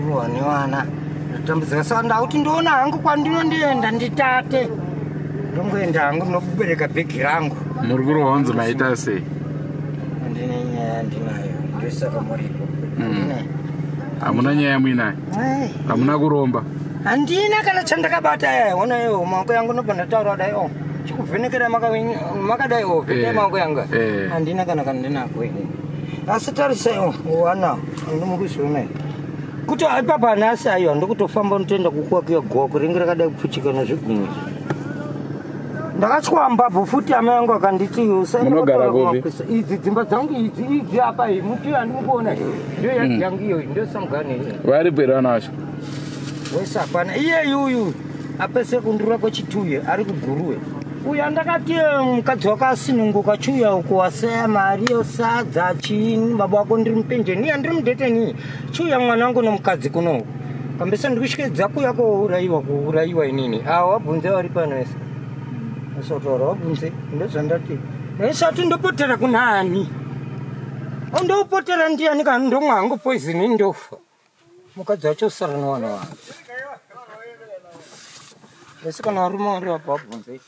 Ndikurohwa nevana, ndatambudzika. Saka ndakuti ndoona hangu kwandinondienda nditate, ndongoenda hangu ndinobereka bhegi rangu. Muri kurohwa kunzi maita sei? Handine nyaya ndinayo, ndosaka muripo. Hamuna nyaya muinayo? Hamuna kuromba? Handina kana chandakabata. Ona iwo maoko yangu, ndobva ndataura kudai, o chikuvhenekera makadai, o vhekai maoko yangu. Handina kana kandinako ini, asi tarisai wana andimukuzviona kuti ipapa nhasi. Aiwa, ndokutofamba ndotoenda kukuwakiwa goko ringe rakadai kupfuchika nezvigumwe. Ndakatya mbabvu futi. Amai yangu akanditi Munogara kupi? Idzi dzimba dzangu idzi, idzi apa iyi muti handimikuona, ndiyo yadhi yangu iyoyi, ndiyo samugani. Varipo here vana vacho? Wese hapana. Iyeyi uyu apese kundura kwechituye ari kuGuruwe. Uyu andakati mukadzi wako asinunguka, chiuya uko waseya mari yosadza chiini, baba wako ndiri mupenjeni, ndiri mudheteni, chiuya mwana wangu nomukadzi kunoku kambesa. Ndikusvikedza kuuya kourayiwa, kuurayiwa inini. Awa wabvunze vari pano wese asotaura, wabvunze. Ndozvandati ndisati ndopotera kunani, ondopotera ndiani? Kana ndomwa hangu poison ndofa, mukadzi wacho usara newana wangu vese. Kana varume vari apa wabvunze.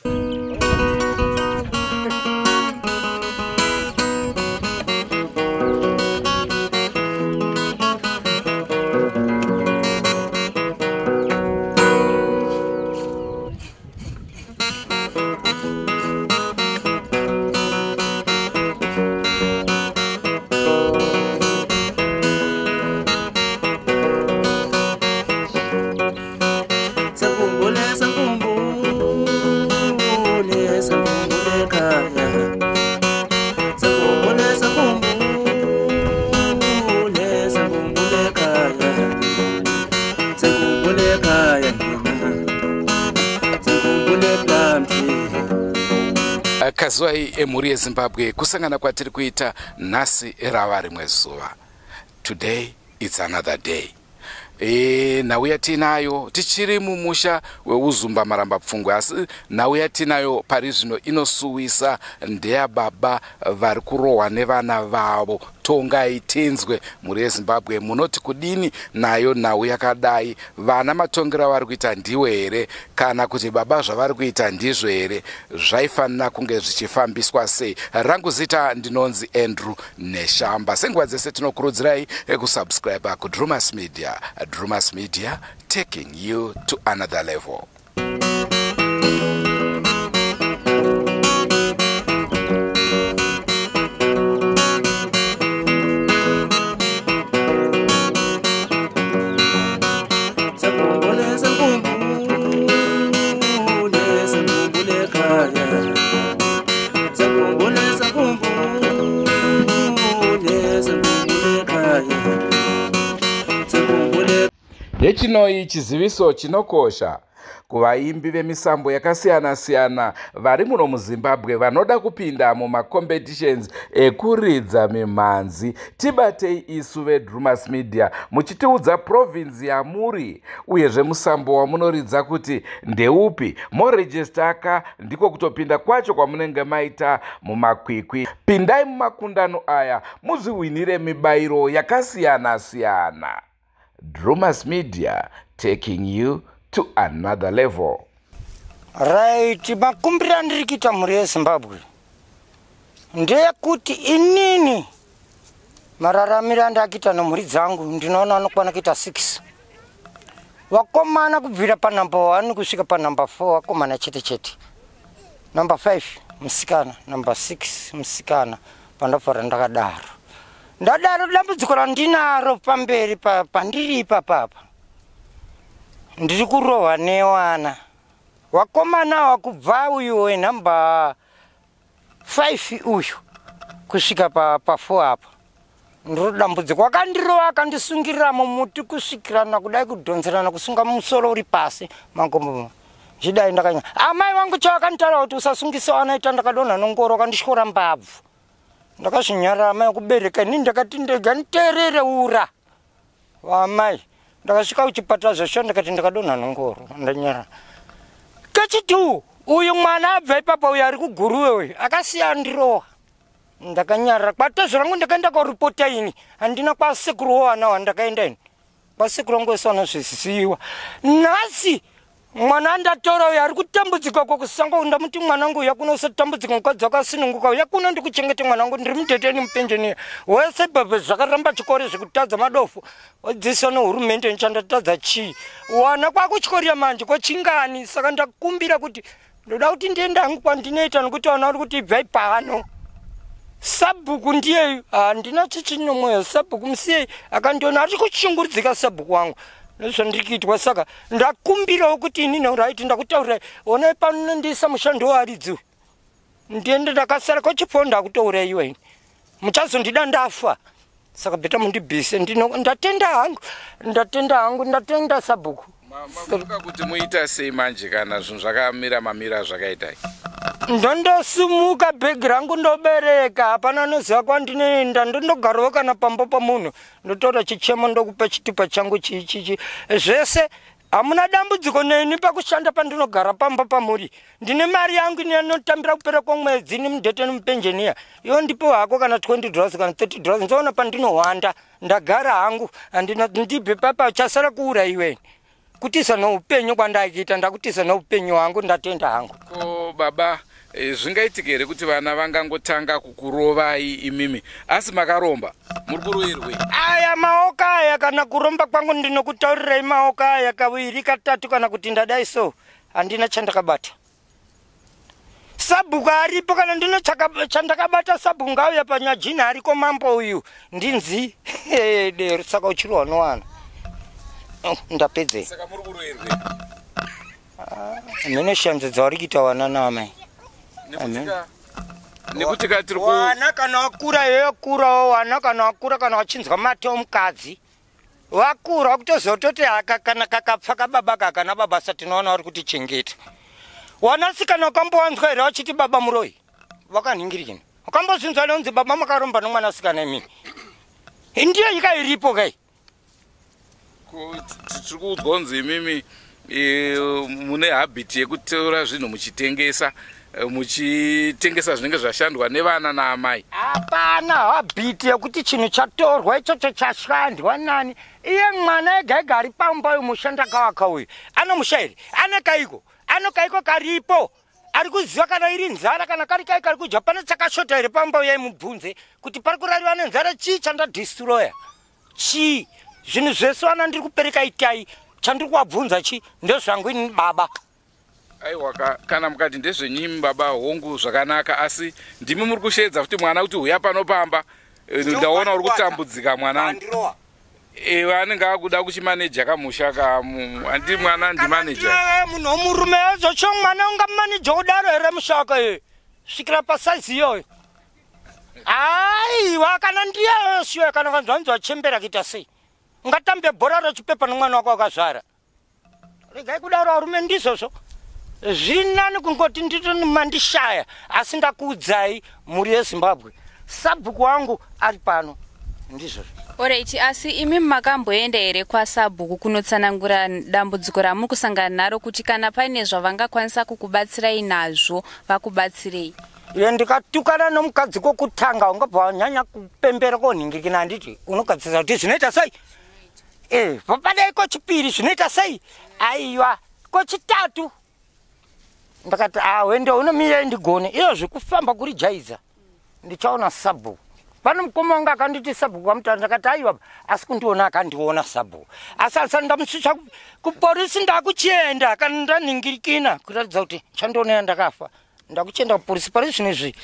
Sakumbule, sakumbule, sakumbule ekhaya. Sakumbule, sakumbule, sakumbule ekhaya. Sakumbule ekhaya mina. Sakumbule Plumtree. Kazuwai emhuri yeZimbabwe, kusangana kwatiri kuita nhasi rava rimwe zuva. Today it's another day. Nhau yatinayo, tichiri mumusha weUzumba Maramba Pfungwe, asi nhau yatinayo pari zvino inosuwisa, ndeyababa vari kurohwa nevana vavo. Tongai tinzwe, mhuri yeZimbabwe, munoti kudini nayo nhau yakadai? Vana matongero avari kuita ndiwo here, kana kuti baba zvavari kuita ndizvo here? Zvaifanira kunge zvichifambiswa sei? Rangu zita ndinonzi Andrew Neshamba. Senguva dzese tinokurudzirai kusubscribe kuDrumas Media. Drumas Media, taking you to another level. Sakumbule, sakumbule, sakumbule ekhaya. Sakumbule, sakumbule, sakumbule ekhaya. Sakumbule. Yechinoi chiziviso chinokosha kuvaimbi vemisambo yakasiyana-siyana vari muno muZimbabwe vanoda kupinda mumacompetitions ekuridza mimhanzi. Tibatei isu veDrumas Media muchitiudza province yamuri, uyezve musambo wamunoridza kuti ndeupi. Morejistaka, ndiko kutopinda kwacho kwamunenge maita mumakwikwi. Pindai mumakundano aya muzviwinire mibayiro yakasiyana-siyana. Drumas Media, taking you to another level. Right, makumbiro andiri kuita mhuri yeZimbabwe ndeyekuti inini mararamiro andakuita nemhuri dzangu, ndinoona anokwana kuita 6 vakomana, kubvira panhamba 1 kusvika panhamba 4 vakomana chete chete, namba 5 musikana, namba 6 musikana. Pandafara ndakadaro, ndadaro dambudziko randinaro pamberi pandiri ipapapa, ndiri kurohwa newana wakomana wakubva uyu wenhamba 5 uyu kusvika pa4 apa. Ndiro dambudziko. Wakandirova, akandisungirira mumuti kusvikirana kudai, kudhonzerana, kusunga musoro uri pasi makombo zvidai. Ndakanya amai vangu chavakanditaura kuti usasungisa wanaita, ndakadonha nongoro, wakandityora mbabvu. Ndakazvinyarara. Amai akubereka inini, ndakati ndega nditeerere ura vamai. Ndakasvika kuchipatara zvesho, ndakati ndakadonha nongoro, ndanyarara. Kechitu uyu mwana abva ipapa, uyu ari kuGuruwe uyu akasiya ndirowa, ndakanyarara. Kwatezvo rangu ndakaenda koripota ini, handina kwasekuru wana wandakaenda ini. Kwasekuru vangu vese vanozviziva. Nhasi mwana andatora uyo ari kutambudzika kwakusango, ndamuti mwana wangu uya kuno usatambudzika, mukadzi wakasununguka, uya kuno ndikuchengete mwana wangu, ndiri muteteni mupenjeniya wese bhabhe zvakaramba chikoro zvekutadza madofu wadzidziswa nehurumende, nichandatadza chii? Wana kwakutyoriya manje kwechingani. Saka ndakumbira kuti ndoda kuti ndiende hangu kwandinoita, nokuti vana vari kuti ibvai pano. Sabhuku ndiyeyu, handina chichino mwoyo. Sabhuku musiyei akandiona ari kuchungurudzika, sabhuku wangu, nezvandiri kuitwa. Saka ndakumbirawo kuti inini right, ndakutaurirai, onai panondiisa mushando waridzi ndiende, ndakasara kwechifo, ndakutouraiwa ini, muchazondida ndafa. Saka better mundibvise. Ndatenda hangu, ndatenda hangu, ndatenda sabhuku. Mafunga kuti muita sei manje kana zvinhu zvakamira mamira zvakaitai? Ndondosumuka bhegi rangu ndobereka, hapana anoziva kwandinoenda. Ndondogarawo kana pamba pamunhu, ndotora chichemo, ndokupa chitupa changu chichichi zvese. Hamuna dambudziko neni pakushanda pandinogara pamba pamuri. Ndine mari yangu inotambira kupera kwomwedzi nemudhete nemupenjeniya, iwo ndipo hako kana $20 kana $30, ndoona pandinohwanda ndagara hangu. Handina ndibve papa, chasara kuurayiweni kutisa noupenyu kwandaikuita, ndakutisa noupenyu hwangu. Ndatenda hangu. Ko baba, zvingaitika here kuti vana vangangotanga kukurovai imimi asi makaromba? Muri kuroverwei? Aya maoko aya, kana kuromba kwangu ndinokutaurirai, maoko aya kaviri katatu kana kuti ndadai so, handina chandakabata. Sabhuku aripo, kana ndino chandakabata, sabhuku ngauya panyajini ariko mambo uyu ndinzi dero. Saka uchirwa nowana. Oh, ndapedzei. Saka muri kuroverwei? Mhene shanzo dzavari kuita vana naamai. Nekuti ka tiri ku Wana kana wakura, iyoyo kurawo wana kana wakura, kana wachinzwa mate omukadzi vakura, wakutoziva kutoti aka kana kakapfa kababa kakana baba satinoona vari kutichengeta. Wanasikana wakambowanzwa here vachiti baba muroi vakanhingirikina? Wakambozvinzwa neunzi baba makaromba nomwanasikana imini? Ndiyo nyika iripo kai. Tiri kuudzwa kunzi imimi mune habit yekutora zvinhu muchitengesa, muchitengesa zvinenge zvashandwa nevana naamai. Hapana habit yekuti chinhu chatorwa ichocho chashandwa nani. Iye mwana ega ega ari pamba uyu, musha ndakawaka uyu, anomusha here? Ane kaiko, ano kaiko karipo ari kuziva kana iri nzara, kana kari kai kari kudya, pane chakashota here pamba? Uyai mubvunze kuti pari kurariwa nenzara. Chii chandadhistroya? Chii? Zvinhu zvese vana ndiri kupereka, itai chandiri kuvabvunza chi ndezvangu ini baba. Aiwa, kana mukati ndezvenyimi baba, hongu zvakanaka, asi ndimi muri kusheedza futi mwana kuti huya pano pamba. Ndaona uri kutambudzika mwanangu. Andirowa. Anenge akuda kuchimaneja kamusha kamu, handi mwana ndimaneja. Munhu womurume azocho mwana ungamanija kudaro here mushaka ye svikira pasaizi iyoyo? Aiwa, kana ndiye siyo, kana kanzwanzi wachembera kuita sei, ungatambe bhora rechipepa nomwana wako wakazvara? Regai kudaro arume, ndizvozvo zviri nani kungoti nditomandishaya. Asi ndakuudzai mhuri yeZimbabwe, sabhuku wangu ari pano, ndizvozvo. Alright, asi imi makamboenda here kwasabhuku kunotsanangura dambudziko ramuri kusangana naro, kuti kana paine zvavangakwanisa kukubatsirai nazvo vakubatsirei? Iye ndikatukana nomukadzi kwokutanga, ungabva wanyanya kupembera konhingirikina, handiti unogadzirisa kuti zvinoita sei? Papadai kochipiri zvinoita sei? Aiwa, kochitatu ndakati awende unomira ndigone iyo zvekufamba kuri jaidza, ndichaona sabhuku. Pane mukoma wangu akanditi sabhuku wamutaura, ndakati aiwa, asi kundiona akandiona sabhuku, asi asati ndamusvitsa kuporisi. Ndakuchienda kana ndanhingirikina kuratidza kuti chandionera ndakafa, ndakuchienda kuporisi pari zvino izvi.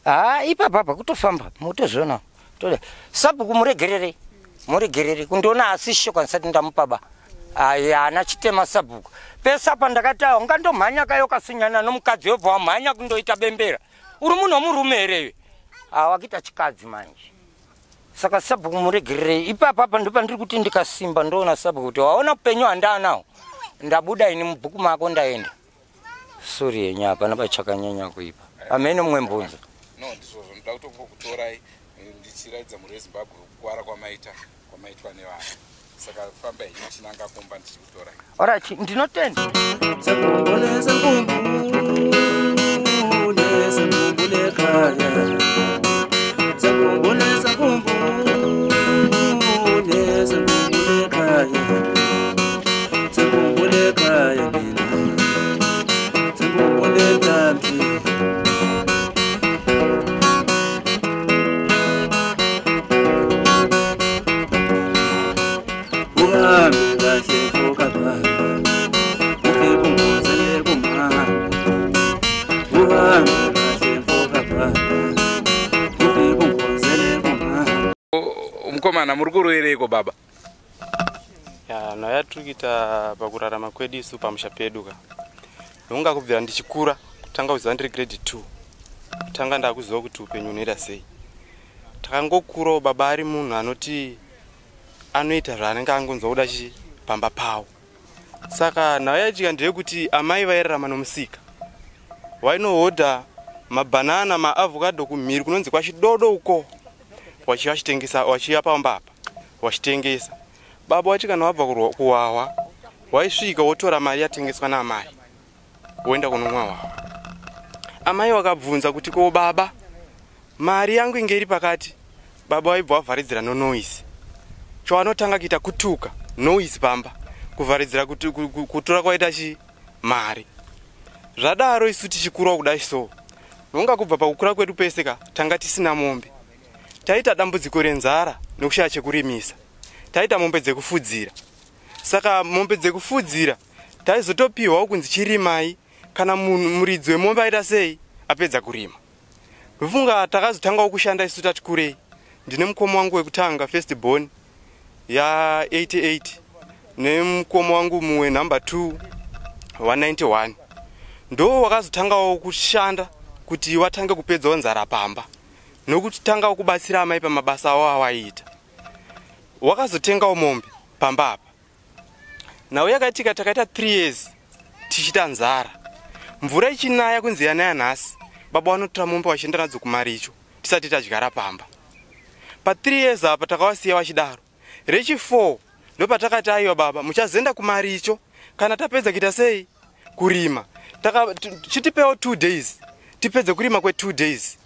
Ha, ipapapa kutofamba mutozviona toda sabhuku, muregerere, muregerere kundiona, asi shoko ndisati ndamupaba ai haana chitema sabhuku. Pese apa ndakati awa ungandomhanya kayo kasunyana nomukadzi, wobva wamhanya kundoita bembera, uri munhu womurume herewe? Awakuita chikadzi manje. Saka sabhuku muregererei ipapa apa ndopandiri kuti ndikasimba ndoona sabhuku kuti waona upenyu handanawo, ndabuda ini mubhuku mako, ndaenda. Sorry yenyu, hapana pachakanyanya kuipa, amene mumwe mbunzo. No, ndizvozvo, ndoda kutongokutorai ndichiratidza mhuri yeZimbabwe kukwara kwamaita, kwamaitwa nevana. Saka famba henyu chinanga kumba, ndichikutorai. Alright, ndinotenda. Sengikhumbule, sengikhumbule, sengikhumbule ekhaya. Sengikhumbule, sengikhumbule, sengikhumbule ekhaya. ekhaya, sengikhumbule ekhaya mina, sengikhumbule country. Uhambe kahle mfokababa, ufike ungozele kumama. Uhambe kahle mfokababa, ufike ungozele kumama. Mukomana, muri kuroyereiko baba? Ya, nhau yatiri kuita pakurarama kwedu isu pamusha pedu ka. Ndonga kubvira ndichikura, kutanga kuziva ndiri grade 2. Kutanga ndakuziva kuti upenyu unoita sei. Takangokurawo baba ari munhu anoti anoita zvaanenge angonzwa kuda chi pamba pawo. Saka nhau yaitika ndeyekuti amai vairarama nomusika. Vainohodha mabhanana, maavhokadho kumhiri kunonzi kwachidodo uko. Vachitengesa, vachiuya pamba apa, vachitengesa. Baba wachi kana wabva kuwawa, waisvika wotora mari yatengeswa naamai, woenda kunomwa wawa. Amai wakabvunza kuti ko baba, mari yangu inge iri pakati. Baba waibva wavharidzira nonoise. Chavanotanga kuita kutuka noise pamba, kuvharidzira kutora kwaita chi mari. Zvadaro isu tichikurawo kudai so. Nonga kubva pakukura kwedu pese ka, tanga tisina mombe. Taita dambudziko renzara nekushaya chekurimisa. Taita mombe dzekufudzira. Saka mombe dzekufudzira taizotopiwawo kunzi chirimai kana muridzi wemombe aita sei apedza kurima. Ndofunga takazotangawo kushanda isu tati kurei. Ndine mukoma wangu wekutanga first born ya 88 nemukoma wangu mumwe number 2 191. Ndo wakazotangawo kushanda kuti watange kupedzawo nzara pamba nokuti tangawo kubatsira amai pamabasa avo awaiita. Wakazotengawo mombe pamba apa. Nhau yakaitika takaita 3 years tichiita nzara. Mvura ichinaya kunzi yanaya nhasi, baba vanotora mombe vachienda nadzo kumaricho tisati tadyara pamba. Pa 3 years apa takavasiya vachidaro. Rechi 4 ndopatakati aiwa baba muchazoenda kumaricho kana tapedza kuita sei kurima. Chitipewo 2 days tipedze kurima kwe 2 days.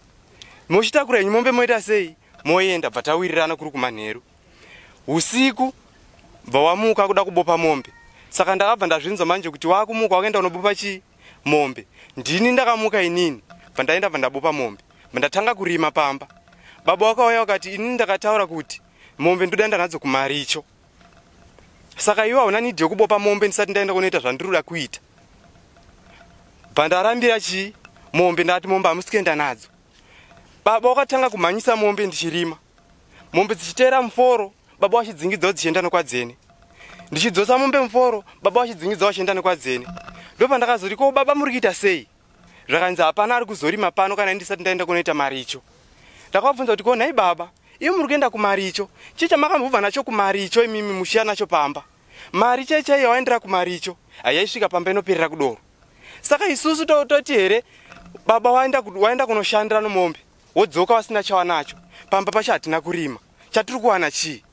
Mochitakura henyu mombe moita sei moenda. Bva tawirirana kuri kumanheru. Usiku bva wamuka kuda kubopa mombe. Saka ndakabva ndazvinzwa manje kuti wakumuka wakaenda unobopa chi mombe. Ndini ndakamuka inini, bva ndaenda bva ndabopa mombe. Bva ndatanga kurima pamba. Baba wakauya wakati inini ndakataura kuti mombe ndoda nadzo kumaricho. Saka iwe hauna need yekubopa mombe ndisati ndaenda kunoita zvandiri kuda kuita. Bva ndarambira chi mombe, ndati mombe hamusi kuenda nadzo. Baba wakatanga kumhanyisa mombe ndichirima. Mombe dzichiteera muforo, baba vachidzingidzawo dzichienda nekwadzene. Ndichidzosa mombe muforo, baba vachidzingidzawo vachienda nekwadzene. Ndopandakazoti ko baba muri kuita sei? Zvakanzi hapana ari kuzorima pano kana ndisati ndaenda kunoita maricho. Ndakavabvunza kuti ko nhai baba, imi muri kuenda kumaricho, chii chamakambobva nacho kumaricho imimi mushiya nacho pamba? Mari chai chai yawaendera kumaricho hayaisvika pamba inoperera kudoro. Saka isusu toti here baba waenda kunoshandira nomombe, wodzoka wasina chawanacho, pamba pacho hatina kurima, chatiri kuwana chii?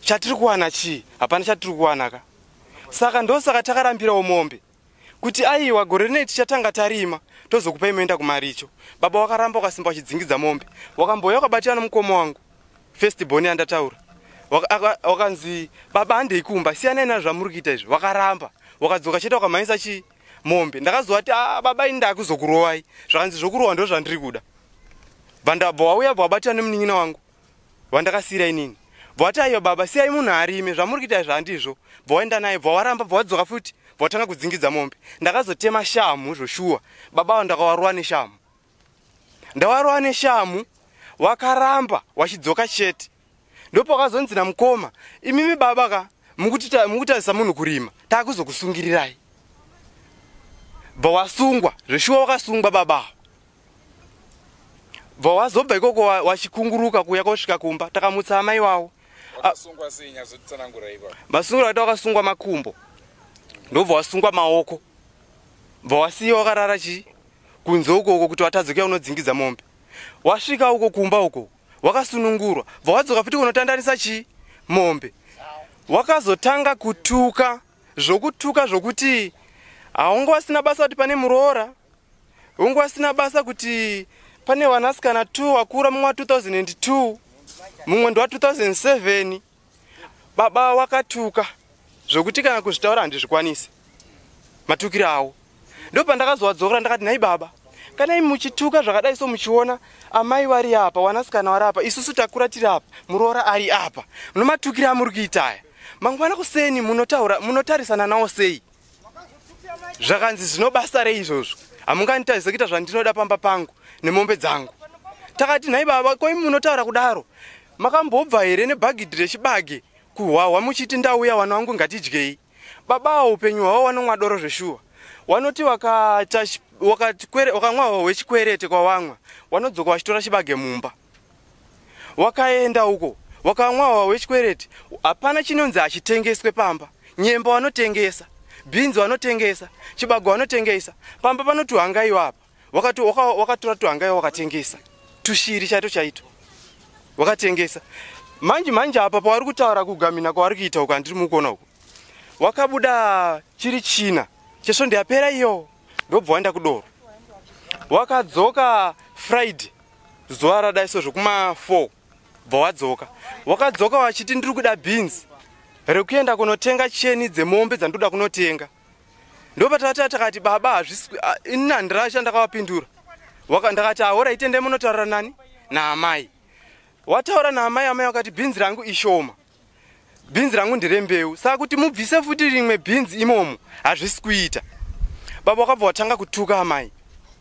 Chatiri kuwana chii? Hapana chatiri kuwana ka. Saka ndosaka takarambirawo mombe kuti aiwa gore rinei tichatanga tarima tozokupai moenda kumaricho. Baba wakaramba wakasimba wachidzingidza mombe. Wakambouya wakabatira nomukoma wangu first born yandataura. Wakanzi baba handei kumba, siyanai nazvo zvamuri kuita izvi. Wakaramba wakadzoka chete wakamhanyisa chi mombe. Ndakazovati baba ini ndakuzokurovai. Zvakanzi zvokurohwa ndo zvandiri kuda. Bva ndabva wauya bva wabatira nemunin'ina wangu wandakasiyira inini. Bva wati aiwa baba siyai munhu arime, zvamuri kuita izvi handizvo. Bva waenda naye, bva waramba, bva wadzoka futi, bva watanga kudzingidza mombe. Ndakazotema shamhu zvoshuwa. Baba avo ndakavarova neshamhu. Ndavarova neshamhu, wakaramba wachidzoka chete. Ndopakazonzi namukoma, imimi baba ka mukutarisa munhu kurima, taakuzokusungirirai. Bva wasungwa, zveshuwa wakasungwa baba avo. Bva wazobva ikoko wachikunguruka kuuya kosvika kumba, takamutsa amai wavo. Wakasungwa sei? Nyazotitsanangura ipapo. Masungiro akaita wakasungwa makumbo, ndobva wasungwa maoko, bva wasiyiwa wakarara chi kunze ukoko kuti watadze kuya unodzingidza mombe. Wasvika uko kumba uko wakasunungurwa, bva wadzoka futi kunotandarisa chi mombe. Wakazotanga kutuka zvokutuka zvokuti haunga wasina basa kuti pane muroora, unga wasina basa kuti pane vanasikana 2 wakura mumwe wa 2002. Mumwe ndewa 2007. Baba wakatuka zvokuti kana kuzvitaura handizvikwanisi matukiro awo. Ndopandakazowadzokera ndakati, nhai baba, kana imi muchituka zvakadai so, muchiona amai vari apa, wanasikana vari apa, isusu takura tiri apa, muroora ari apa, munomatukiro amuri kuita aya, mangwana kuseni munotaura munotarisana nawo sei? Zvakanzi, zvino basa rei izvozvo? Hamunganitarise kuita zvandinoda pamba pangu nemombe dzangu. Takati, nhai baba, ko imi munotaura kudaro, makambobva here nebhagidhi rechibage kuhwahwa muchiti, ndauya wana wangu, ngatidyei? Baba awo upenyu hwavo wanomwa doro zveshuwa. Wanoti wakamwa hwahwa hwechikwerete kwawamwa, wanodzoka wachitora chibage mumba. Wakaenda uko wakamwa hwahwa hwechikwerete, hapana chinonzi hachitengeswe pamba. Nyemba wanotengesa, bhinzi wanotengesa, chibago wanotengesa. Pamba panotuhangaiwa apa, wakatora tuhangaiwa wakatengesa, tushiri chaito chaito wakatengesa. Manje manje apa pavari kutaura kugamina kwavari kuita uko, handiri mukuona uko, wakabuda chiri china chesvondo yapera iyo, ndobva waenda kudoro. Wakadzoka Friday zuva radai so zvekuma 4, bva wadzoka. Wakadzoka wachiti, ndiri kuda bhinzi rekuenda kunotenga cheni dzemombe dzandinoda kunotenga. Ndopatakati takati, baba, hazvisi ini handirasha. Ndakavapindura, ndakati, ahora itende munotaura nani? Naamai. Wataura naamai, amai wakati, bhinzi rangu ishoma, bhinzi rangu nderembeu, saka kuti mubvise futi rimwe bhinzi imomo hazvisi kuita. Baba wakabva watanga kutuka amai,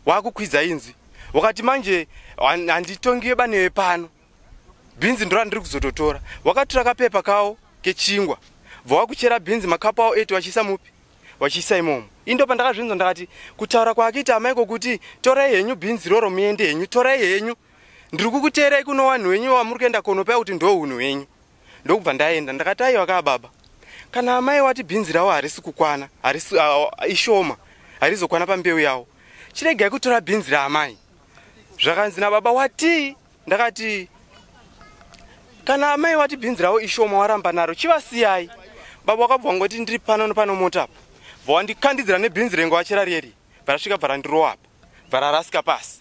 wakukwidza inzwi, wakati, manje handitongiwe banewe pano, bhinzi ndo randiri kuzototora. Wakatora kapepa kawo kechingwa, bva wakuchera bhinzi makapu awo 8, wachiisa mupi? Wachiisa imomo. Indo pandakazvinzwa ndakati, kutaura kwaakaita amai kokuti torai henyu bhinzi roro muende henyu, torai henyu, ndiri kukuteerai kuno wanhu wenyu wamuri kuenda konopai kuti ndo unhu hwenyu. Ndokubva ndaenda. Ndakati, aiwa kaa baba, kana amai wati bhinzi ravo harisi kukwana, harisi ishoma, harizokwana pambeu yavo, chiregai kutora bhinzi raamai. Zvakanzi nababa, watii? Ndakati, kana amai wati bhinzi ravo ishoma, waramba naro, chivasiyai. Baba wakabva wangoti, ndiri pano nepano mota apa, bva wandikandidzira nebhinzi rengo wachera rieri, bva rasvika, bva randirowa apa, bva rarasika pasi,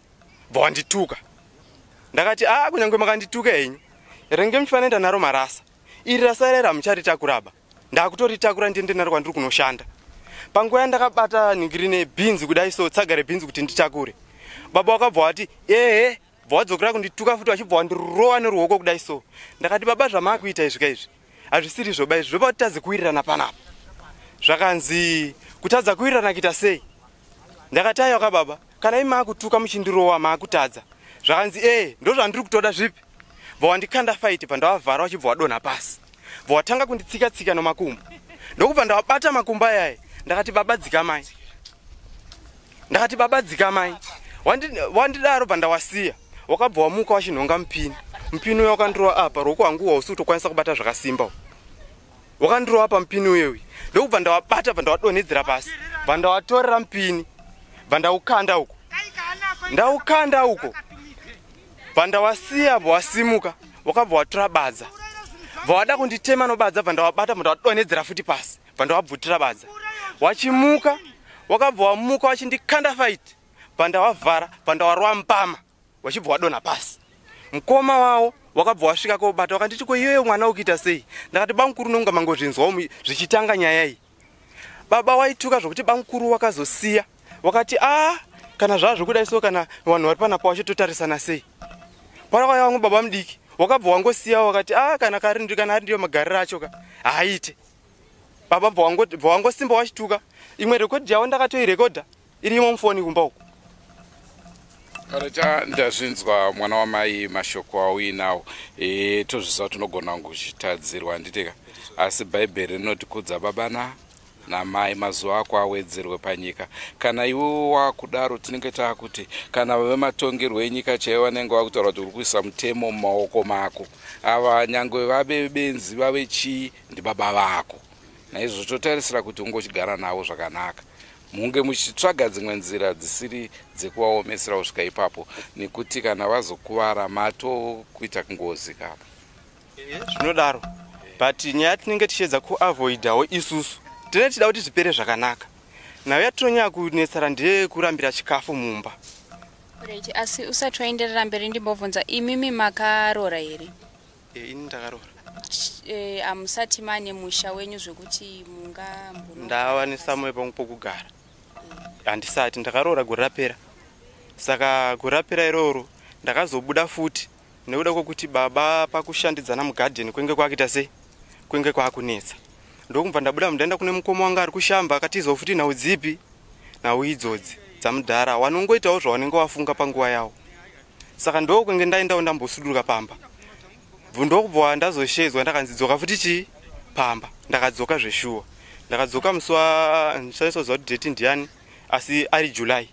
bva wandituka. Ndakati, a kunyange makandituka henyu, renge muchifanira naro marasa iri rasarera mucharitakuraba, ndakutoritakura ndiende naro kwandiri kunoshanda. Panguva yandakabata nhingiri nebhinzi kudai so, tsaga rebhinzi kuti nditakure, baba wakabva wati, ehe, bva wadzokera kundituka futi, wachibva wandirova neruoko kudai so. Ndakati, baba, zvamaakuita izvi ka izvi hazvisiri zvoba, izvi zvoba kutadze kuwirirana panapa. Zvakanzi, kutadza kuwirirana kuita sei? Ndakati, aiwa ka baba, kana imi maakutuka muchindirowa, maakutadza. Zvakanzi, ee, ndo zvandiri kutoda zvipi? Bva wandikanda fight, bva ndavavhara, wachibva wadonha pasi, bva watanga kunditsika-tsika nomakumbo. Ndokubva ndavabata makumbo ayaya. Ndakati, baba, dzikamai. Ndakati, baba, dzikamai. Wandidaro, bva ndawasiya. Wakabva wamuka wachinhonga mupini. Mupini uyo wakandirova apa, ruoko hwangu hausi kutokwanisa kubata zvakasimba, wakandirova pa mupini uyoyu. Ndokubva ndawabata, bva ndawadonhedzera pasi, bva ndawatorera mupini, bva ndaukanda uko, ndaukanda uko, bva ndawasiya. Bva wasimuka, wakabva watora badza, bva wada kunditema nobadza, bva ndawabata, bva ndawadonhedzera futi pasi, bva ndawabvutira badza. Wachimuka, wakabva wamuka wachindikanda fight, bva ndawavhara, bva ndawarova mbama, wachibva wadonha pasi. Mukoma wavo wakabva wasvika kobata, wakanditi, ko iyoyo mwana ukuita sei? Ndakati, bamukuru, nonga mangozvinzwawo zvichitanga nyaya iyi, baba waituka zvokuti bamukuru wakazosiya, wakati, a kana zvava zvokudai so, kana vanhu vari panapa wachitotarisana sei? Parakauya vamwe baba mudiki, wakabva wangosiya, wakati, a kana kari kana ari ndiyo magariro acho ka, haaite. Baba bva wangosimba wachituka. Imwe rekodhi yavo ndakatoirekodha, irimo mufoni kumba uko. Kana cha ndazvinzwa, mwana wamai, mashoko auinawo, tozviziva tinogona kungochitadzirwa, handitika? Asi Bhaibheri rinoti kudza baba namai, mazuva ako awedzerwe panyika. Kana iwe wakudaro, tinenge taakuti kana vematongerwo enyika chaivo vanenge vakutaura kuti uri kuisa mutemo mumaoko mako. Ava nyange vave benzi, vave chii, ndibaba vako. Naizvozvo totarisira kuti ungochigara navo zvakanaka, munge muchitsvaga dzimwe nzira dzisiri dzekuvaomesera kusvika ipapo, nekuti kana vazokuvara matokuita ngozi kapo. Zvinodaro, but nyaya tinenge tichiedza kuavoidawo isusu, tinenge tichida kuti zvipere zvakanaka. Nhau yatinonyanya kunetsara ndeyekurambira chikafu mumba. Right, asi usati waenderera mberi, ndimbobvunza, imimi makaroora here? Ini ndakaroora. Hamusati mane musha wenyu zvekuti mungambo? Ndava nesamwe pangu pokugara handisati. Ndakaroora gore rapera, saka gore rapera iroro ndakazobuda futi nekuda kwekuti baba pakushandidzana mugadheni kwenge kwakuita sei, kwenge kwakunetsa. Ndokubva ndabuda, ndaenda kune mukoma wanga ari kushamba, akatizawo futi nhau dzipi, nhau idzodzi dzamudhara wanongoitawo zvawanenge wafunga panguva yawo. Saka ndokwenge ndaendawo ndambosuduruka pamba, ndokubva ndazoshedzwa, ndakanzi dzoka futi chii pamba. Ndakadzoka zveshuwa, ndakadzoka musi wa, ndichaisoziva kuti date ndiani, asi ari July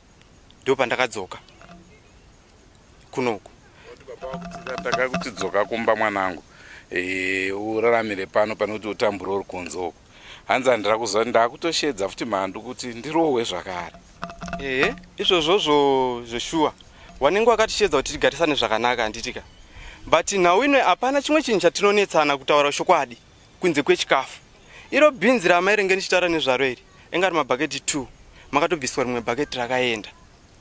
ndo pandakadzoka kunoku. Ndakakuti dzoka kumba mwanangu, uraramire pano pane kuti utambure uri kunze uko. Hanzi handira kuziva ndakutoshedza futi mhandu kuti ndirohwe zvakare. Ehe, izvozvozvo zveshuwa wanenge wakatishedza kuti tigarisane zvakanaka, handitika? But nhau ino hapana chimwe chinhu chatinonetsana kutaura chokwadi kunze kwechikafu. Iro bhinzi ramairenge ndichitaura nezvaro iri, inga ri mabhaketi 2, makatobviswa rimwe bhaketi rakaenda.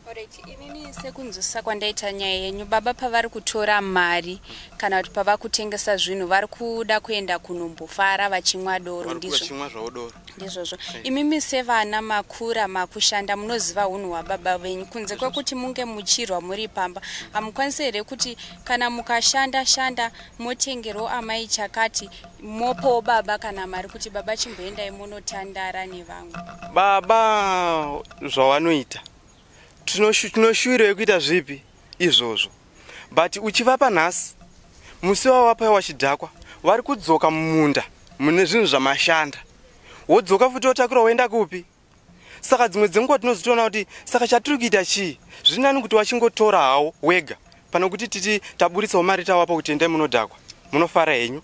Alright, inini sekunzwisisa kwandaita nyaya yenyu, baba pavari kutora mari kana kuti pava kutengesa zvinhu, vari kuda kuenda kunombofara vachimwa doro, ndizvo? Vachimwa zvavo doro. Ndizvozvo. Imimi sevana makura, makushanda, munoziva unhu hwababa venyu. Kunze kwekuti munge muchirwa muri pamba, hamukwanisi here kuti kana mukashanda shanda motengerawo amai chakati, mopawo baba kana mari kuti baba chimboendai munotandara nevamwe? Baba zvavanoita, tinoshuwiro yekuita zvipi izvozvo, but uchivapa nhasi, musi wawapa wachidhakwa, vari kudzoka mumunda mune zvinhu zvamashanda, wodzoka futi wotakura woenda kupi? Saka dzimwe dzenguva tinozotoona kuti saka chatiri kuita chii? Zviri nani kuti wachingotora hawo wega pane kuti titi taburitsawo mari tawapa kuti endai munodhakwa munofara henyu.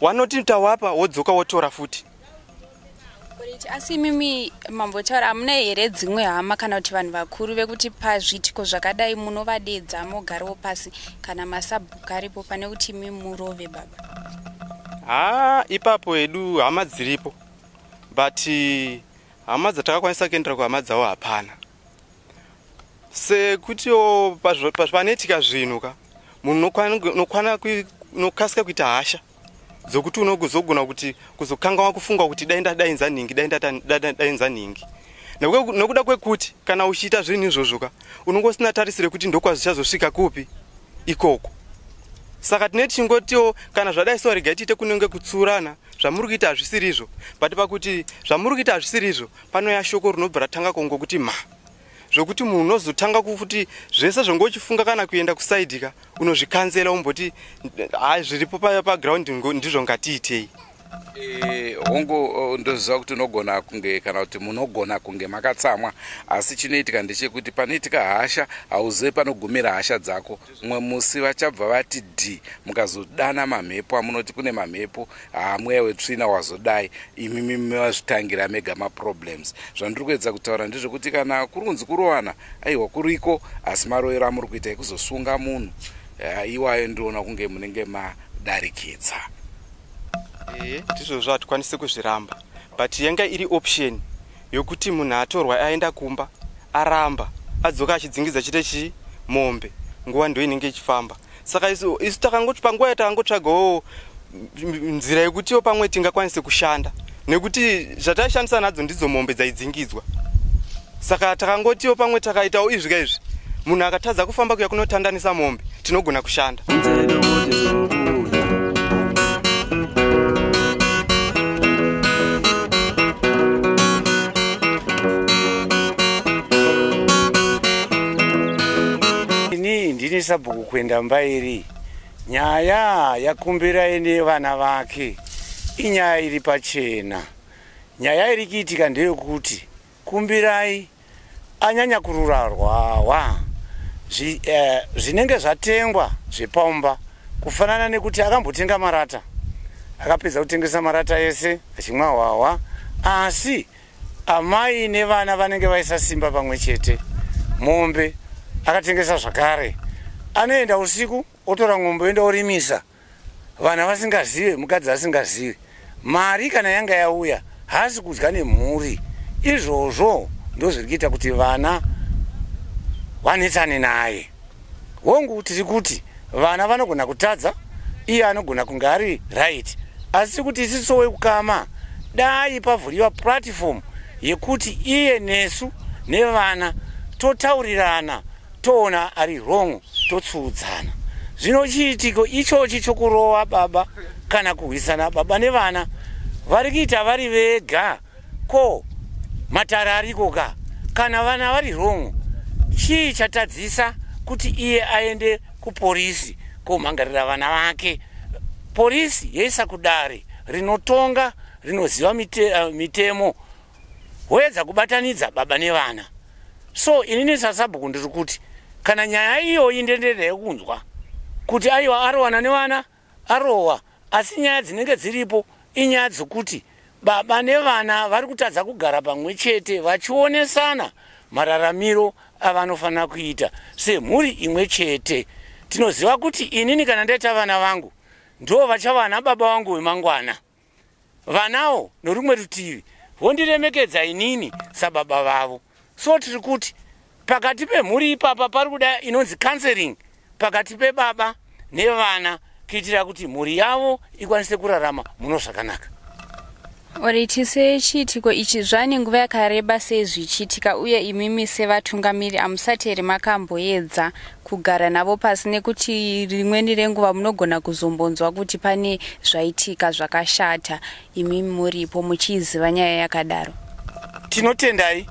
Wanoti tawapa, wodzoka wotora futi. Alright, asi imimi mambotaura, hamuna here dzimwe hama kana kuti vanhu vakuru vekuti pazviitiko zvakadai munovadedza, mogarawo pasi kana masabhuku aripo, pane kuti imi murove baba? Ha, ipapo hedu hama dziripo, but hama dzatakakwanisa kuendera kuhama dzavo hapana, sekutiwo panoitika zvinhu ka, munhu unokasika kuita hasha dzokuti unozogona kuti kuzokanganwa kufunga kuti dai ndadainza nhingi, dai ndadainza nhingi, nekuda kwekuti kana uchiita zvinhu izvozvo ka, unonge usina tarisiro yekuti ndokwazvichazosvika kupi ikoko. Saka tine tichingotiwo kana zvadai so, regai tiite kunenge kutsurana, zvamuri kuita hazvisiri izvo. But pakuti zvamuri kuita hazvisiri izvo, panouya shoko rinobva ratanga kungokuti ma zvokuti munhu unozotanga kuti zvese zvonge uchifunga kana kuenda kuside ka, unozvikanzela, umboti hai, zviripo paground ndizvo, ngatiitei. Hongu, ndoziva kuti unogona kunge kana kuti munogona kunge makatsamwa, asi chinoitika ndechekuti panoitika hasha hauzivi panogumira hasha dzako. Mumwe musi vachabva vati d, mukazodana mamhepo amunoti kune mamhepo, hamweya wetsvina wazodai, imimi mavazvitangira mega maproblems. Zvandiri kuedza kutaura ndezvekuti kana kuri kunzi kurowana, aiwa, kuriko, asi marovero amuri kuita ekuzosunga munhu, iwayo ndinoona kunge munenge madarikidza. Ehe, ndizvozvo, hatikwanisi kuzviramba, but yanga iri option yokuti munhu atorwa aenda kumba, aramba, adzoka achidzingidza chite chii mombe, nguva ndo inenge ichifamba. Saka isu takangoti panguva yatakangotsvagawo nzira yekutiwo pamwe tingakwanise kushanda, nekuti zvataishandisa nadzo ndidzo mombe dzaidzingidzwa. Saka takangotiwo pamwe takaitawo izvi kaizvi, munhu akatadza kufamba kuya kunotandanisa mombe, tinogona kushanda. Umthetho ukuthi zobuya. Ini ndini sabhuku kuenda mbairi. Nyaya yakumbirai nevana vake inyaya iri pachena. Nyaya iri kuitika ndeyekuti Kumbirai anyanya kururarwawa zvinenge zvatengwa zvepaumba, kufanana nekuti akambotenga marata, akapedza kutengesa marata ese achimwa hwahwa, asi amai nevana vanenge vaisa simba pamwe chete. Mombe akatengesa zvakare, anoenda usiku otora ng'ombe oenda orimisa, vana vasingazive, mukadzi asingazive. Mari kana yanga yauya haasi kudya nemhuri. Izvozvo ndozviri kuita kuti vana vanetsane naye. Hongu, tiri kuti vana vanogona kutadza. Iye anogona kunge ari right, asi kuti isiso wekukama dai pavhuriwa platform yekuti iye nesu nevana totaurirana, toona ari wrong totsuudzana. Zvino chiitiko ichochi chokurova baba kana kurwisana baba nevana vari kuita vari vega, ko matare ariko ka? Kana vana vari wrong, chii chatadzisa kuti iye aende kuporisi komhangarira vana vake? Porisi yoisa kudare rinotonga, rinoziva mitemo, woedza kubatanidza baba nevana. So inini sasabhuku ndiri kuti kana nyaya iyoyi ndendenda yekunzwa kuti aiwa, arowana nevana, arowa, asi nyaya dzinenge dziripo inyaya dzokuti baba nevana vari kutadza kugara pamwe chete vachionesana mararamiro avanofanira kuita semhuri imwe chete. Tinoziva kuti inini kana ndaita vana vangu, ndo vachava baba vangu vemangwana. Vanawo norumwe rutivi vondiremekedza inini sababa vavo. So tiri kuti pakati pemhuri ipapa pari kuda inonzi counseling pakati pebaba nevana, kuitira kuti mhuri yavo ikwanise kurarama muno zvakanaka. Alright, sechiitiko ichi zvane nguva yakareba sei zvichiitika, uye imimi sevatungamiri hamusati here makamboedza kugara navo pasi? Nekuti rimweni renguva munogona kuzombonzwa kuti pane zvaitika zvakashata, imimi muripo muchiiziva nyaya yakadaro. Tinotendai.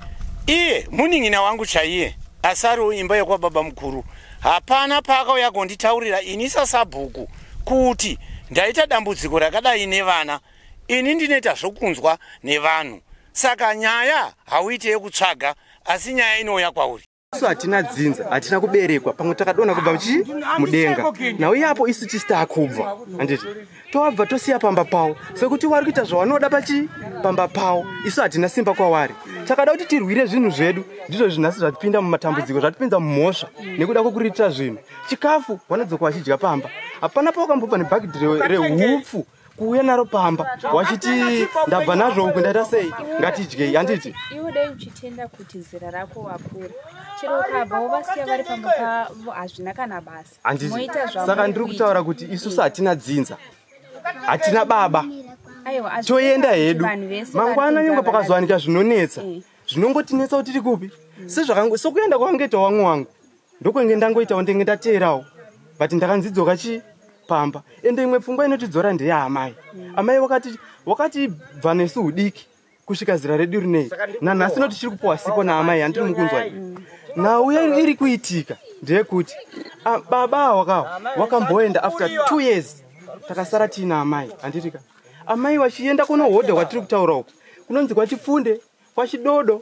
Iye munin'ina wangu chaiye, asi ariwo imba yekwababa mukuru. Hapana paakauya konditaurira ini sasabhuku kuti ndaita dambudziko rakadai nevana. Ini ndinoita zvokunzwa nevanhu, saka nyaya hauite yekutsvaga, asi nyaya inouya kwauri. Isu hatina dzinza, hatina kuberekwa pamwe, takadonha kubva chi mudenga. Nhau yapo isu tisi taakubva, handiti? Towabva tosiya pamba pavo sekuti wari kuita zvawanoda pachi pamba pavo. Isu hatina simba kwawari. Takada kuti tirwire zvinhu zvedu, ndizvo zvinhasi zvatipinda mumatambudziko, zvatipinza mumhosva nekuda kwokuriitira zvinhu. Chikafu vanodzoka vachidya pamba, hapana pawakambobva nebhakidhi rehupfu kuuya naro pamba wachiti ndabva nazvo uku, ndaita sei, ngatidyei, handiti? Iwe dai uchitenda kuti zera rako wakura, chero ukabva wovasiya vari pamba pavo hazvina kana basa. Handiti? Moita zvamuri Saka ndiri kuita. kutaura kuti isusu hatina dzinza, hatina baba. Aiwa, hazvina Toenda kuti hedu vanhu vese vari mangwana, kunzi nyangwe havana. pakazowanika zvinonetsa, zvinongotinetsa kuti tiri kupi. Sezvakango sokuenda kwakangoita wamwe wangu, ndokwenge ndangoitawo, ndenge ndateerawo, but ndakanzidzoka chi pamba. Ende imwe pfungwa inotidzora ndeyaamai. Amai wakati wakatibva nesu hudiki kusvika zera redu rinei nanhasi, noti tichiri kupiwa sipo naamai, handiri mukunzwa? Nhau iri kuitika ndeyekuti baba awa kawa wakamboenda after 2 years, takasara tiina amai, handitika? Amai vachienda kunohodha kwatiri kutaura uku, kunonzi kwaChipfunde, kwaChidodo,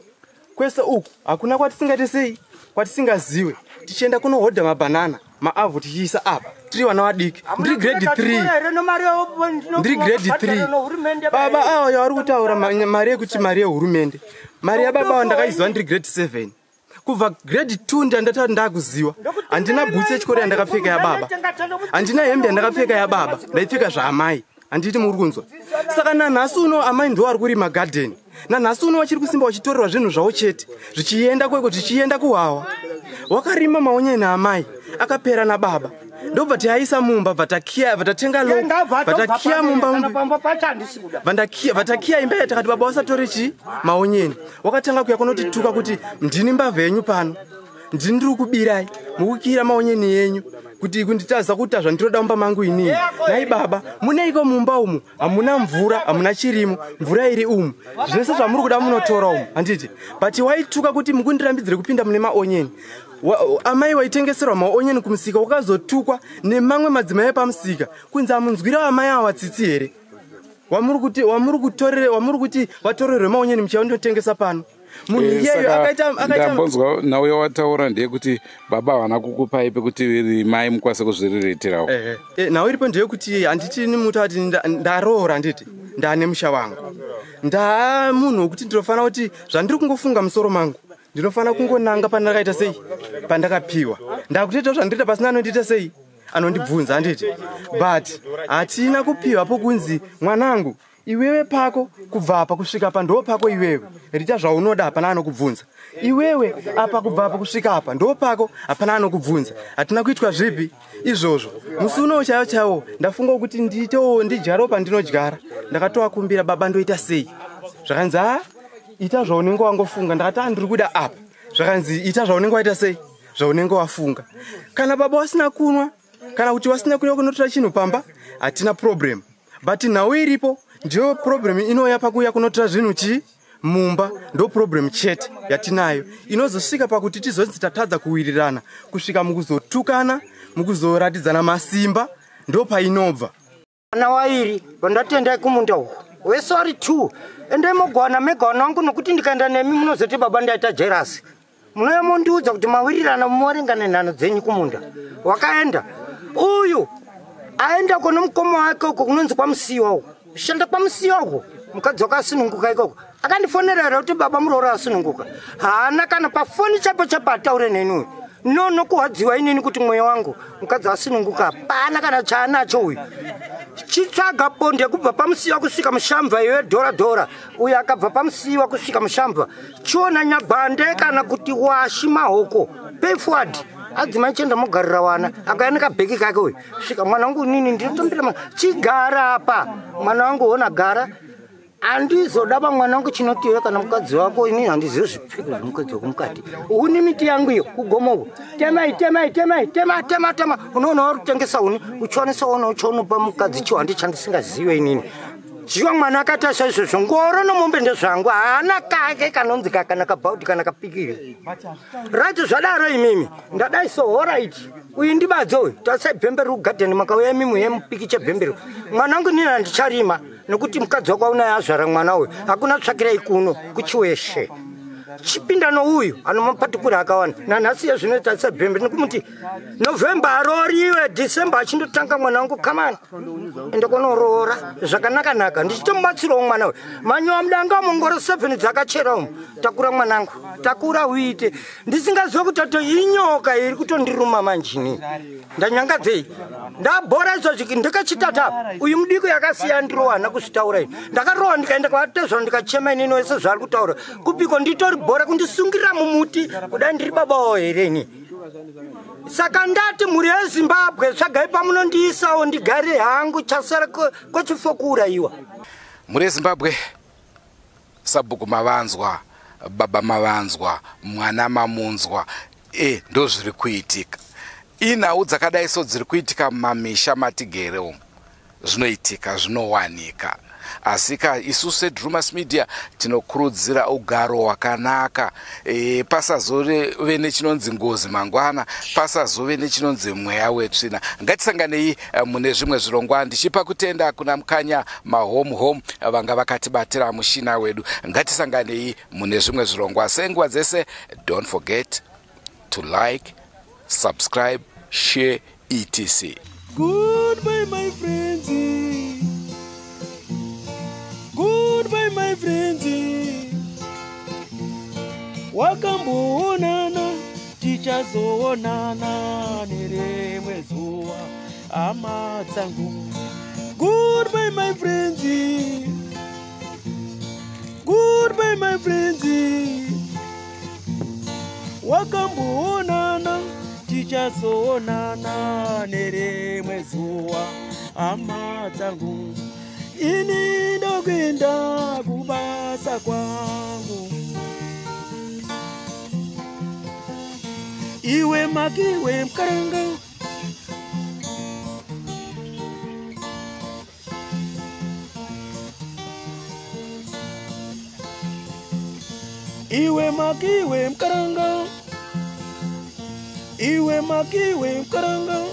kwese uku hakuna kwatisingaite sei, kwatisingaziwe, tichienda kunohodha mabhanana, maavhu, tichiisa apa tiri vana vadiki. Ndiri grade 3, ndiri grade 3. Baba ava yavari kutaura mari yekuti mari yehurumende, mari yababa ava ndakaiziva ndiri grade 7. Kubva grade 2 ndandati ndakuziwa, handina bhutsu yechikoro yandakapfeka yababa, handina hembe yandakapfeka yababa, ndaipfeka zvaamai, handiti muri kunzwa? Saka nanhasi uno amai ndo vari kurima gadheni, nanhasi uno vachiri kusimba vachitorerwa zvinhu zvavo chete, zvichienda kweko, zvichienda kuhwawa. Wakarima maonyeni amai akapera nababa, ndobva tiaisa mumba, bva takiya, bva tatenga lock, bva takiya mumba, vatakiya imba yatakati baba wasatore chi maonyeni. Wakatanga kuya kunotituka kuti ndini mbavha yenyu pano, ndini ndiri kubirai, mukukira maonyeni yenyu kuti kunditadza kuita zvandinoda mumba mangu inini. Nai baba, muneiko mumba umu? Hamuna mvura, hamuna chirimo, mvura iri umu, zvese zvamuri kuda munotora umu, handiti? But waituka kuti mukundirambidzire kupinda mune maonyeni. Amai waitengeserwa maonyeni kumusika, wakazotukwa nemamwe madzimai epamusika kunzi amunzwira amai awa tsitsi here, wamuri kutorere, wamuri kuti vatorerwe maonyeni muchiandotengesa pano? Munhu iyeyo Saka akaita ndambonzwa nhau yawataura ndeyekuti baba havana kukupai pekuti rimai mukwanise kuzviriritirawo. Ehe. Nhau iripo ndeyekuti handiti nimuti ati ndaroora, handiti ndaane musha wangu, ndaa munhu wekuti ndinofanira kuti zvandiri kungofunga musoro mangu, ndinofanira kungonanga pandakaita sei, pandakapiwa. Ndakutoitawo zvandinoita pasina anondiita sei, anondibvunza, handiti? But hatina kupiwa pokunzi mwanangu. Iwewe pako kubva apa kusvika apa ndo pako iwewe, rita zvaunoda, hapana anokubvunza. Iwewe apa kubva apa kusvika apa ndo pako, hapana anokubvunza. Hatina kuitwa zvipi izvozvo. Musi unowo chaiwo chaiwo ndafunga kuti ndiitewo ndidyarewo pandinodyara. Ndakatovakumbira, baba ndoita sei? Zvakanzi a ita zvaunenge wangofunga. Ndakati a ndiri kuda apa. Zvakanzi ita zvaunenge waita sei, zvaunenge wafunga. Kana baba wasina kunwa kana kuti wasina kuuya kunotora chinhu pamba, hatina problem, but nhau iripo ndiyo problem inouya pakuuya kunotora zvinhu chii mumba. Ndo problem chete yatinayo inozosvika pakuti tizonzi tatadza kuwirirana, kusvika mukuzotukana, mukuzoratidzana masimba. Ndo painobva. Vana wairi vandatendai kumunda uku wese wari 2, endai mogwana mega vana wangu, nokuti ndikaenda nemi munozoti baba ndaita jealous. Munouya mondiudza kuti mawirirana, muwaringane nhano dzenyu kumunda. Wakaenda uyu aenda kuno mukoma wake uko kunonzi kwaMusiwa uko, shanda kwaMusiwa uko. Mukadzi wakasununguka ikoko. Akandifonera here kuti baba muroora asununguka? Haana kana pafoni chapo chapo ataure neni uyu. No, nokuhwadziwa inini kuti mweya wangu mukadzi asununguka, hapana kana chaanacho uyu. Chitsvaga bonde kubva paMusiwa kusvika Mushambva iwe, dhora dhora. Uyu akabva paMusiwa kusvika Mushambva, chiona Nyagwande kana kuti Washi Mahoko, pay forward. Adzimai, chienda mogarira wana. Akauya nekabheki kake uyu, svika mwana wangu nini ndinotombira, chigara apa mwana wangu, ona gara. Handizoda pa mwana wangu chinotiwe kana mukadzi wako. Inini handizivi zvipfeko zvemukadzi wako mukati. Huni miti yangu iyo kugomoko, temai temai temai, tema tema tema. Unoona uri kutengesa huni, uchiwanisa ona uchionopa mukadzi chiwandi chandisingazive inini. Ziva mwana akaita saizvozvo, ngoro nomombe ndezvangu, haana kake kanonzi kana kabhaudi kana kapikiri. Right, zvadaro imimi ndadai so. Alright, uyu ndibadzo uyu. Tasai bhemberi kugadheni, makauya imimi yemupikiche bhemberi. Mwana wangu nini handicharima nokuti mukadzi wako aunaye azvara mwana uyu. Hakuna tsvakirai kuno kuChiweshe, chipinda nouyu anomapatikuri akawanda. Nanhasi yezvino tarisa bhembe nekumuti November aroriwe, December achindotanga. Mwana wangu, kamani ende kunoroora zvakanaka-naka, ndichitomubatsirawo mwana uyu. Manyowa mudanga mongoro 7 dzakachera umu. Takura mwanangu, takura uite. Ndisingazive kuti ato inyoka iri kutondiruma manjini. Ndanyangadzei, ndabhora izvozvi ndikachitata. Uyu mudiko yakasiya ndirowana kuzvitaura ini. Ndakarowa ndikaenda kwavatezvaro, ndikachema inini wese zvaari kutaura kupiko. Nditori bhora kundisungirira mumuti kudai, ndiri babawo here ini? Saka ndati mhuri yeZimbabwe, tsvagai pamunondiisawo ndigare hangu, chasara kwechifo kuurayiwa. Mhuri yeZimbabwe, sabhuku mavanzwa, baba mavanzwa, mwana mamunzwa. Ndo zviri kuitika. Inhau dzakadai so dziri kuitika mumamisha matigere umu. Zvinoitika, zvinowanika, asi ka isu seDrumas Media tinokurudzira ugaro hwakanaka. Pasazove nechinonzi ngozi mangwana, pasazove nechinonzi mweya wetsvina. Ngatisanganei mune zvimwe zvirongwa, ndichipa kutenda kuna Mukanya Mahome Home vanga vakatibatira mushina wedu. Ngatisanganei mune zvimwe zvirongwa. Senguva dzese, don't forget to like, subscribe, share, etc. Goodbye, my friends. Goodbye, my friends. Wakamboonana, tichazoonana nerimwe zuva, hama dzangu. Goodbye, my friends. Goodbye, my friends. Wakamboonana, tichazoonana nerimwe zuva, hama dzangu. Ini ndokuenda kubasa kwangu. Iwe makiwe mukaranga. Iwe makiwe mukaranga, iwe makiwe mukaranga.